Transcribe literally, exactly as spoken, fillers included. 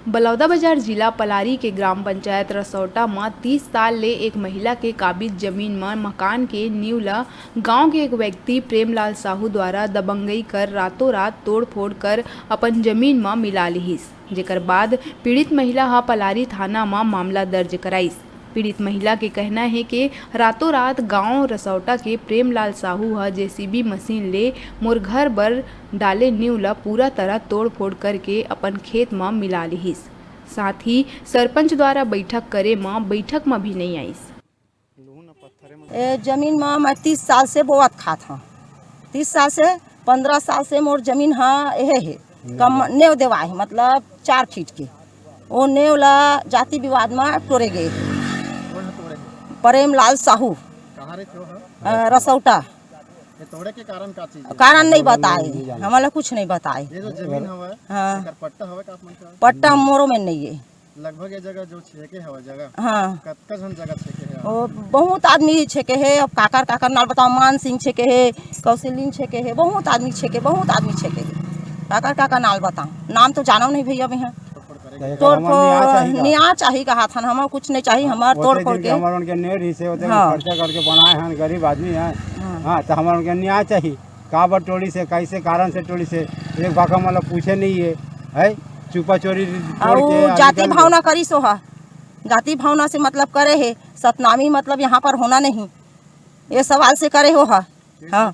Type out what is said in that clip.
बलौदाबाजार जिला पलारी के ग्राम पंचायत रसौटा म तीस साल ले एक महिला के काबिज जमीन म मकान के नींव ल गांव के एक व्यक्ति प्रेमलाल साहू द्वारा दबंगई कर रातों रात तोड़फोड़ कर अपन जमीन म मिला लिहिस, जेकर बाद पीड़ित महिला ह पलारी थाना म मामला दर्ज कराइस। पीड़ित महिला के कहना हे के रातों रात गांव रसौटा के प्रेमलाल साहू ह जेसीबी मशीन ले मोर घर बर डाले नींव ल पूरा तरह तोड़फोड़ करके अपन खेत म मिला लिहिस। साथ ही सरपंच द्वारा बैठक करे म बैठक म भी नइ आइस। ए जमीन म मैं तीस साल से बोवत खात हंव। तीस साल से, पंद्रह साल से मोर जमीन ह एहे हे, कम नेव देवाय हे, मतलब चार फीट के। ओ नेव ला जाति विवाद म टोरे गे हे। प्रेमलाल साहू, कहाँ रहिथे ओ ह? अ, रसौटा। ये तोड़े के कारण का चीज हे? कारण नहीं बताए, हमला कुछ नहीं बताए। ये जो जमीन हवय, हाँ। एकर पट्टा हवय का आप मन का? पट्टा मोरो में नहीं है। लगभग ये जगह जो छेके हवय जगह, हाँ। कतका झन जगह छेके हे? ओ, बहुत आदमी छेके हे। अब काकर काकर नाल बताओ, मान सिंह छेके हे, कौशलिन छेके हे, बहुत आदमी छेके, बहुत आदमी छेके हे। काकर काकर नाल बताओ, नाम तो जानव नहीं भैया मैं। तोड़ फोड़ न्याय चाही का? न्याय चाही कहा था, हमार कुछ नहीं चाही, हाँ, हमार ओते तोड़ फोड़ दिन के के। हमार उनके नेर ही से ओते हाँ। खर्चा करके बनाए हैं, गरीब आदमी हैं। हाँ। हाँ, तो हमार उनके न्याय चाही। काबर टोड़ी से, कैसे कारण से टोड़ी से, एक बाका मतलब पूछे नहीं है, है? चुपा चोरी तोड़ के और आजकल जाति भावना करी सो हा, जाति भावना से मतलब करे है, सतनामी मतलब यहाँ पर होना नहीं, ये सवाल से करे हो हा। हाँ।